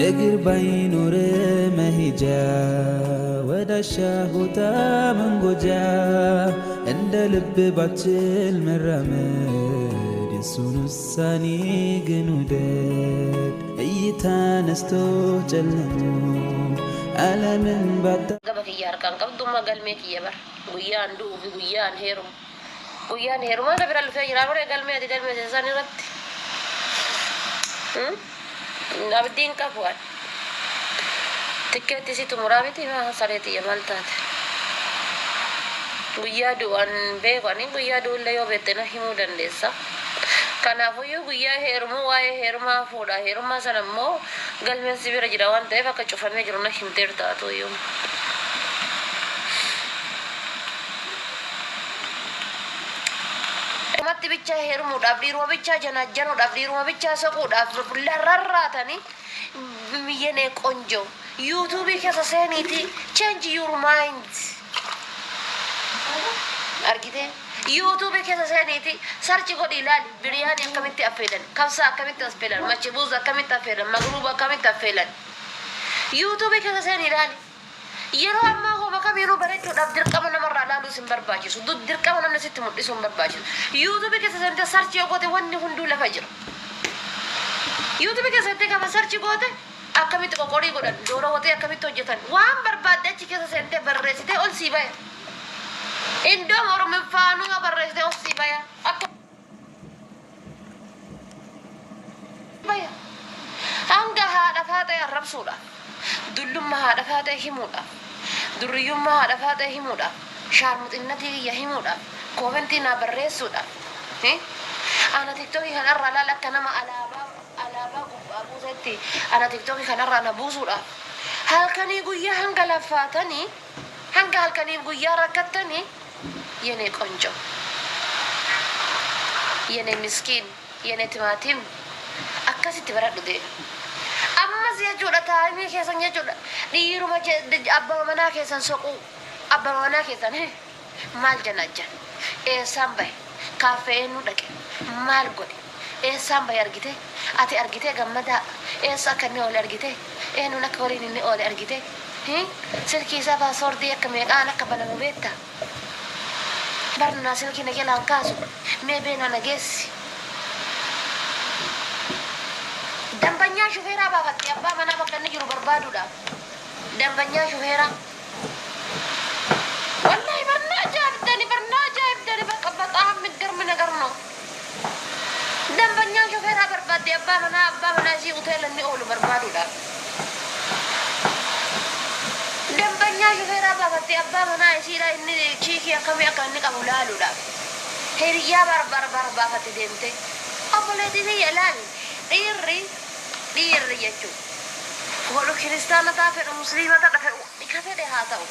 እግር ባይኖር መሄጃ ወዳሻ ቦታ መንጎጃ እንደ ልብ ባችል መራመድ የሱን ውሳኔ ግን ውደድ እይታ ነስቶ ጨልሞ ዓለምን ባታ Gaba kiyya harkaan qabdummaa galmee kiyya bara guyyaan du'uu fi guyyaan heerumu. Guyyaan heerumaa na bira lufee jira bare galmee ati galmee isaan irratti. Abdiin qabu ani. Tikkeetti si xumuraa miti maa saree xiyya maal taate. Guyyaa du'an beeku ani guyyaa du'ullee yoo beekte na himuu dandeessa. Kanaafuyyuu guyyaa heerumuu waa'ee heerumaa fuudha. Heerumaa sana immoo galmeen si bira jira waan ta'eef akka cufamee jiru na himteerta atuyyuu. Dhumatti bichaa heerumuudhaaf dhiiruma bichaa janaajjanuudhaaf dhiiruma bichaa soquudhaaf rarraatanii የኔ ቆንጆ YouTube keessa seeniiti change your mind argite. YouTube keessa seeniiti search godhi ilaali. Biriyaanii akkamitti affeelan, kabsaa akkamitti affeelan, machibuuza akkamitti affeelan, magruuba akkamitti affeelan, YouTube keessa seeni ilaali. Yeroo ammaa homa kamiinuu barachuudhaaf dirqama namarraa ilaaluu sin barbaachisu, dirqama namni sitti mul'isuu hin barbaachisu. YouTube keessa seente search yoo goote wanni hunduu lafa jira. YouTube keessa seente gaafa search goote akkamitti qoqorii godhan, doora waxii akkamitti hojjetan, waan barbaadde achi keessa seentee barreessitee ol sii baya. Indoom Oromiffaanuu barreessitee ol sii baya. Akka baya. Hanga haadha faaxee arrabsuudhaaf, dullummaa haadha faaxee himuudhaaf, durriyyummaa haadha faaxee himuudhaaf, shaarmuxinnatii kiyya himuudhaaf, comment naa barreessuudhaaf. Ana TikTokii kanarraa laal akka nama alaabaa gubbaa buusetti ana TikTokii kanarraa na buusuudhaaf. Halkanii guyyaa hanga laffaatanii hanga halkanii guyyaa rakkattanii የኔ ቆንጆ የኔ ምስኪን የኔ ቲማቲም akkasitti baradhu deema. Ammas jechuudha time keessan jechuudha dhiiruma abbaa manaa keessan soquu, abbaa manaa keessan maal janajjan, eessaan bahe, kaaffee eenyu dhaqe, maal godhe, eessaan bahe, argite ati argite gammadaa eessa akka inni oole argite, eenyuun akka waliin inni oole argite, silkii isaa password akka meeqaan akka banamu beekta, barnaa silkii na jalaan kaasu mee beenaa na geessi. Dambanyaa shufeeraa baafatte abbaa manaa bakka inni jiru barbaaduudhaaf. Dambanyaa shufeeraa. Wallahi barnaa ajaa'ibdani, barnaa ajaa'ibdani, bakka በጣም የሚገርም ነገር ነው። Dambanyaa shufeeraa barbaadde abbaa manaa isii hoteela inni oolu barbaaduudhaaf. Dambanyaa shufeeraa baafatte abbaa manaa isiidha inni chiikii akkamii akka inni qabu laaluudhaaf. Hiriyaa barbar baafatte deemte. Obboleettii biyya ilaali. Dhiirri jechuudha. Godhu kiristaana ta'a fedhu, musliima ta'a fedhu, ka fedhe haa ta'u.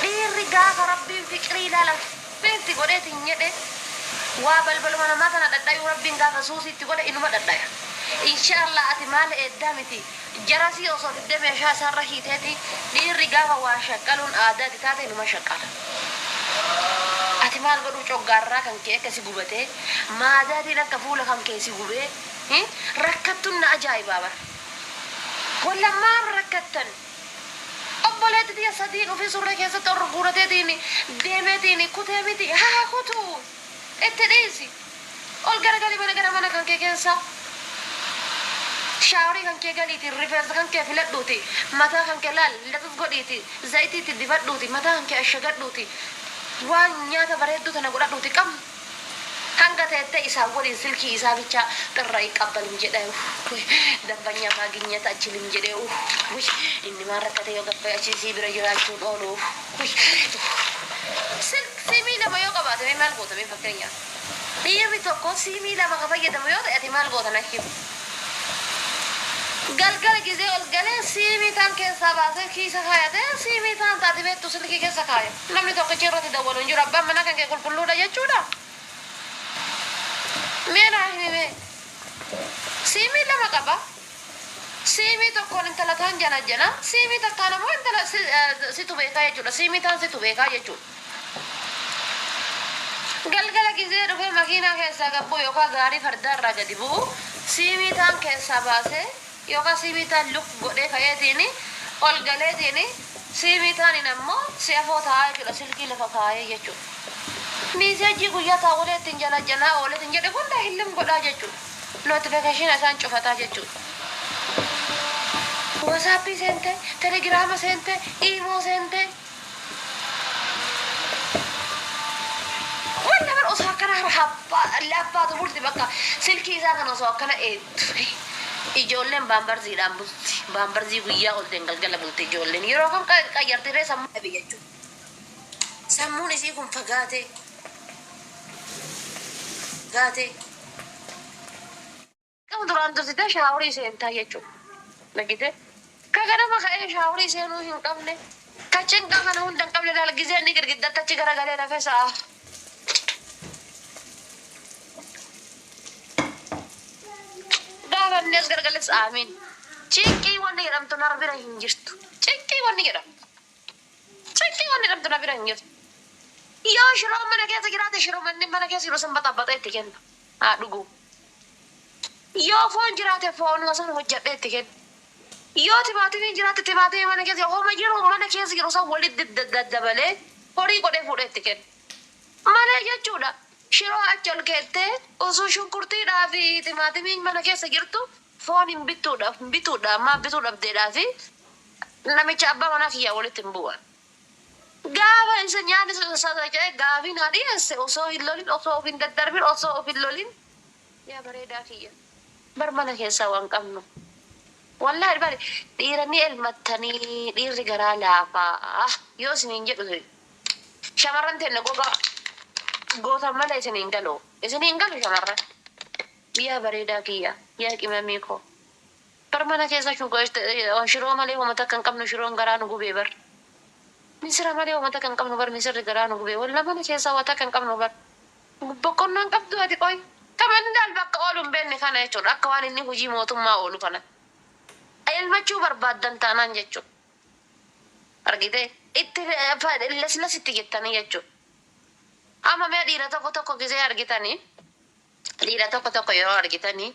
Dhiirri gaafa Rabbiin fiqirii ilaala beekti godheetiin jedhe waa balbaluma namaa tana dhadhayuu Rabbiin gaafa suusiitti godhe inuma dhadhaya. Inshaallah ati maal eeddaa miti jarasii osoo fiddee meeshaa isaarra hiiteeti dhiirri gaafa waa shaqqaluun aadaati taate inuma shaqqala. Ati maal godhuu coggaarraa kan kee akka si gubatee maadaatiin akka fuula kan kee si gubee rakkattuun na ajaa'ibaa bara. Walla maal rakkattan? Obboleetti tiyya sadiin ofii surree keessatti ol guurateetiin deemeetiin kutee miti haa kutuu itti dhiisi. Ol garagalii mana gara mana kan kee keessa. Shower kan kee galiiti, rifeensa kan kee filadhuuti, mataa kan kee laal laxuf godhiiti, zayitiitti dibadhuuti, mataa kan kee ashagadhuuti, waan nyaata bareedduu tana godhadhuuti qabnu. Hanga teettee isaa waliin silkii isaa bichaa xirra ይቀበልም jedhe ደንበኛ ማግኘት አችልም jedhe inni maal rakkate yoo gabbee achi sii bira jiraachuun oolu. Siimii lama yoo qabaate mee maal goota? Mee fakkeenyaaf dhiirri tokko siimii lama ka fayyadamu yoo ta'e ati maal goota na himu? Galgala gizee ol galee siimii taan keessaa baasee kiisa kaayatee siimii taan taate beektu silkii keessa kaaya. Namni tokkichi irratti dawwalu hin jiru. Abbaan manaa kan kee qulqulluudha jechuudha. Mee naa himi mee. Siimii lama qaba. Siimii tokkoon intala taan jana jana. Siimii takkaan ammoo intala situ beekaa jechuudha. Siimii taan situ beekaa jechuudha. Galgala gizee dhufee makiinaa keessaa gad bu'u yookaan gaarii fardaa irraa gadi bu'u siimii taan keessaa baasee Yookaan siimiitaan luk godhee ka'eetiin ol galeetiin siimiitaanin ammoo si afoo taa'aa jechuudha. Silkii lafa kaa'ee jechuudha. Miiseejii guyyaa taa'ulee ittiin jala jalaa ooletiin jedhe hunda hillim godhaa jechuudha. Notification isaan cufataa jechuudha. Wasaappii seente, telegiraama seente, iimoo seente. Wanta bar osoo akkana laabbaatu bulti bakka silkii isaa kana osoo akkana eegdu. Ijoolleen baambarziidhaan bulti. Baambarzii guyyaa olteen galgala bulti ijoolleen. Yeroo kam qayyartiree sammuu dhabe jechuudha. Sammuun isii kun fagaate. Gaate. Qabu duraan dursitee shaaworii seentaa jechuudha. Dhagite. Ka ganama ka'ee shaaworii seenuu hin qabne. Ka cinqaa kana hunda hin qabne laal gizee inni girgiddatti achi garagalee rafe sa'a. Gaafa inni as garagales aamiin. Cinqii wanni jedhamtu na bira hin jirtu. Cinqii wanni jedhamtu. Cinqii wanni jedhamtu na bira hin jirtu. Yoo shiroon mana keessa jiraate shiroo manni mana keessa jiru san baxabaxee itti kenna. Haa dhugu. Yoo foon jiraate foonuma san hojjadhee itti kenna. Yoo timaatimiin jiraate timaatimii mana keessa homa jiru mana keessa jiru san walitti daddabalee horii godhee fuudhee itti kenna. Malee jechuudha. Shiroo achi ol keettee osoo shunkurtiidhaa fi timaatimiin mana keessa jirtu foon hin bittuudhaaf bituudha ammaa bituu dhabdeedhaa fi namicha abbaa manaa kiyyaa walitti hin bu'an. Gaafa isa nyaanni sassaabe gaafii naa dhiyeesse osoo hin lolin osoo of hin daddarbin osoo of hin lolin yaa bareedaa kiyya bar mana keessaa waan qabnu. Wallaahi bari dhiira ni elmattanii dhiirri garaa laafaa yoo isiniin jedhu shamarran teenna gogaa gootan malee isiniin galu isiniin galu shamarran. Yaa bareedaa kiyya yaa qimamii koo bar mana keessa shiroo malee uummata akka hin qabnu shiroon garaa nu gubee bar. Misira malee uummata kan qabnu bar misirri garaa nu gubee walla mana keessaa wata kan qabnu bar. Boqonnaan qabdu ati qoy. Kamandaal bakka oolu hin beekne kana jechuudha akka waan inni hojii mootummaa oolu kana. Elmachuu barbaaddan taanaan jechuudha. Argitee itti laslasitti jettanii jechuudha. Amma mee dhiira tokko tokko gisee argitanii dhiira tokko tokko yeroo argitanii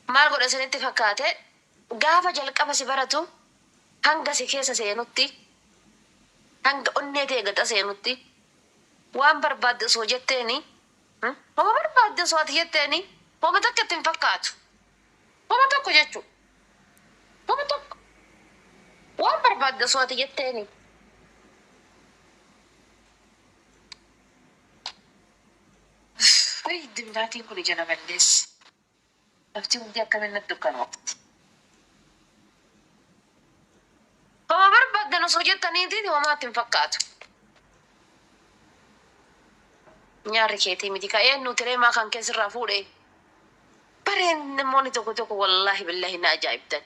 maal godha isinitti fakkaate gaafa jalqaba si baratu hanga si keessa seenutti hanga onnee ta'e gaxa seenutti waan barbaadde osoo jetteeni homa barbaadde osoo ati jetteeni homa takka itti hin fakkaatu homa tokko jechuudha homa tokko waan barbaadde osoo ati jetteeni. Ay, dimlaatiin kun ija nama balleessi. Lafti hundi akkamiin natti dukkanoofti. Homa barbaaddan osoo jettaniitiin homaatti hin fakkaatu. Nyaarri keetii miti ka eenyu tireemaa kan keessirraa fuudhe. Bareen namoonni tokko tokko wallaahi billahi na ajaa'ibdan.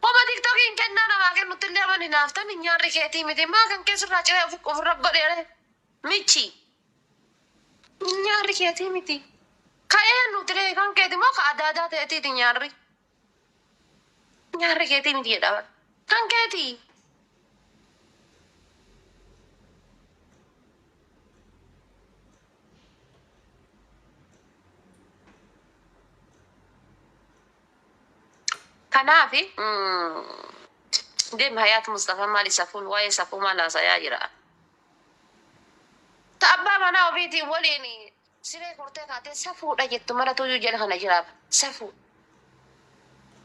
Homa tiktookiin kennaa namaa kennutti illee aman hinaaftan nyaarri keetii miti maa kan keessirraa ciree ofirra godheere michi. Nyaarri keetii miti. Ka eenyu tiree kan keeti moo ka adaadaa ta'eetiiti nyaarri. Nyaarri keetii miti jedhama. Kan keetii. Kanaaf deem Hayaat Mustafaa maali safuun waa'ee safuu maal haasayaa jira. Ta abbaa manaa ofiitiin waliin siree kortee kaatee safuudha jettu mara tuyyuu jala kana jiraaf safuu.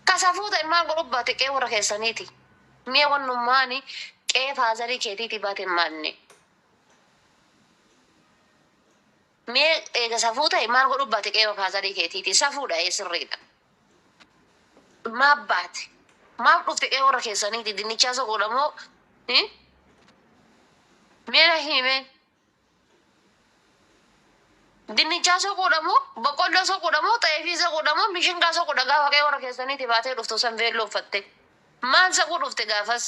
Ka safuu ta'e maal godhu baate qe'ee warra keessaniiti. Mi'a wannummaani qe'ee faazarii keetiiti baate maanne. Mi'a eega safuu ta'e maal godhu baate qe'ee faazarii keetiiti safuudha ee sirriidha. Maaf baate? Maaf dhufte qe'ee warra keessaniiti dinnichaa soquudha moo? Mee na himi mee? Dinnichaa soquudha moo? Boqqolloo soquudha moo? Xeefii soquudha moo? Mishingaa soquudha gaafa qe'ee warra keessaniiti baatee dhuftu san veelloo uffatte. Maal soquu dhufte gaafas?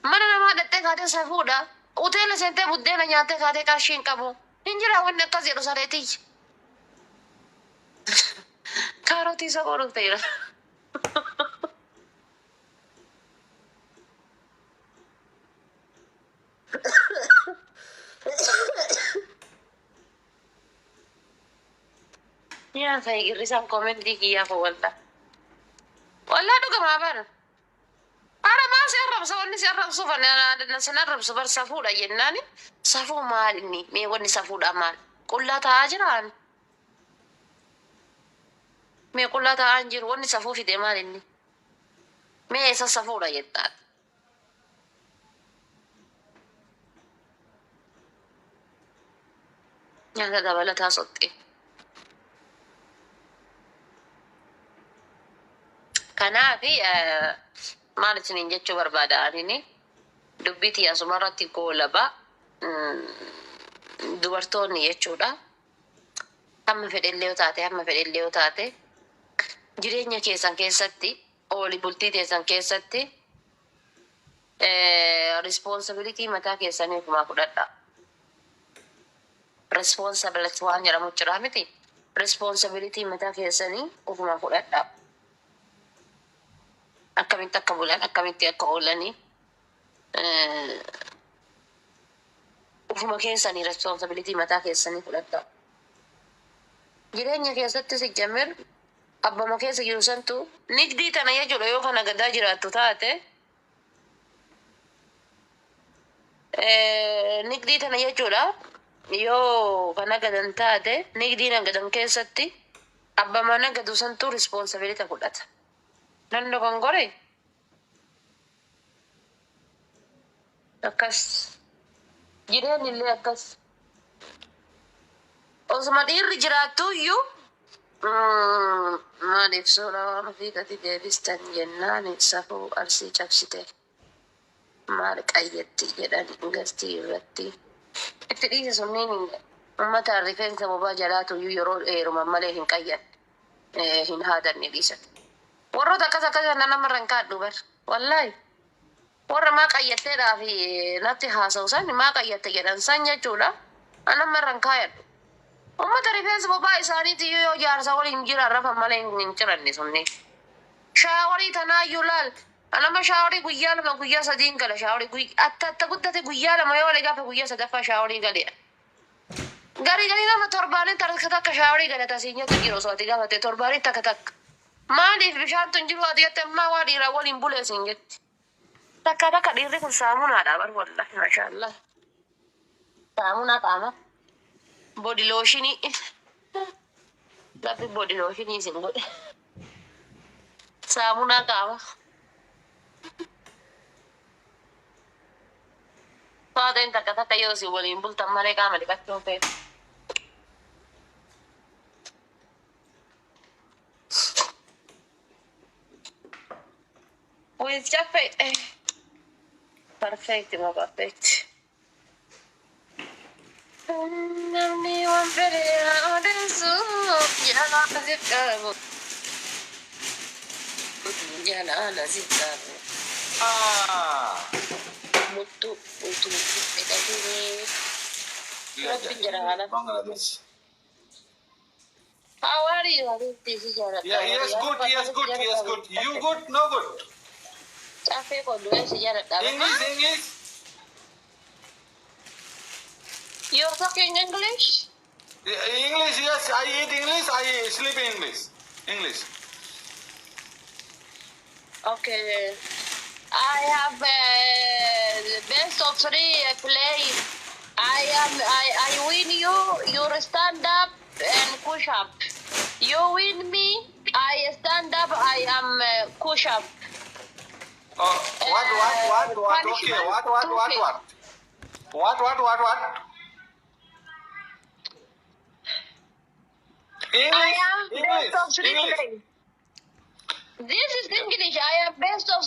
Mana namaa dhaqxee kaatee safuudha. Hoteela seentee buddeena nyaattee kaatee qarshii hin qabu. Hin jira wanni akkas jedhu sareetiyya. Kaarotii soquu dhufte jira. Yaa fa'i girrisaan koomentii kiyyaa koo walta. Wallaa dhugamaa bara. Ara maa si arrabsa, wanni si arrabsuuf ani sin arrabsu bar safuudha jennaani. Safuu maal inni? Mee wanni safuudha maal? Qullaa taa'aa jiraan. Mee qullaa taa'aa hin jiru, wanni safuu fide maal inni? Mee eessa safuudha jettaan? Nyaata dabalataa soxxee. Kanaafi maal isiniin jechuu barbaada, anini dubbii tiyya asumarratti goolaba. Dubartoonni jechuudha. Hamma fedhellee yoo taate, hamma fedhellee yoo taate, jireenya keessan keessatti, ooli bultii teessan keessatti responsibility mataa keessanii ofumaa fudhadha. Responsibility waan jedhamu jira miti. Responsibility mataa keessanii ofumaa fudhadha. Akkamitti akka bulan, akkamitti akka oolanii, ufuma keessanii responsibility mataa keessanii fudhadha. Jireenya keessatti si jamir abbama keessa jiru santu nigdii tana jechuudha. Yoo kana gadaa jiraattu taate, nigdii tana jechuudha, yoo kana gadan taate, nigdii nagadan keessatti abbama nagadu santu responsibility fudhata. Nan dogongore? Akkas jireenyi illee akkas. Osuma dhiirri jiraattu iyyuu maaliif suuraa waan ofii gadi deebistan jennaan safuu Arsii cabsite maal qayyatti jedhan gastii irratti. Itti dhiise sunniin ummata rifeensa bobaa jalaatu iyyuu yeroo dheeruman malee hin qayyan, hin haadanne dhiisan. Warroota akkas akkas sana namarra hin kaadhu bar. Wallaahi. Warra maa qayyatteedhaa fi natti haasa'u san, maa qayyatte jedhan san jechuudha. Namarra hin kaayadhu. Ummata rifeensa bobaa isaaniitti iyyuu yoo jaarsa waliin jiran rafan malee hin ciranne sunniin. Showerii tanaayyuu laal. Anama showerii guyyaa 2, guyyaa 3n gala showerii atta atta guddate guyyaa 2 yoo gaafa guyyaa sadaffaa showerii galee. Garii garii nama torbaanii takka takka showerii galata siin jettu jiru osoo ati gaafatte, torbaanii takka takka. Maaliif bishaantu hin jiru ati jette, ammaa waa dhiiraa waliin bulee siin jetti. Takka takka dhiirri kun saamunaadha bar, wallahi maashaallah. Saamunaa qaama. Body lotionii. Rabbi body lotionii isin godhe. Saamunaa qaama. Faaxeen takka takka yoo isin waliin bultan malee qaama dhiqachuu hin feetu. With cafe. Perfect, ma perfect. Namni waan fedhe haa odeessu, jaalala si qabu. Jaalala si qabu. Ah. Muttu utuu hidhatee. Rabbi jira haala. Bangladesh. How are you? Habibti, si jaaladha. Yeah, yes, good, yes, good, yes, good. You good? No good. Caffee koo du'ee si jaaladha. English, English. You're talking English? English, yes. I eat English. I sleep English. English. Okay. I have best of three play. I am I win you. You stand up and push up. You win me. I stand up. I am push up. Oh, what, what, what, what? Okay, Punishment what, what, two what, feet. What? What, what, what, what? I English, am English, best of three English. play. This is English. I am best of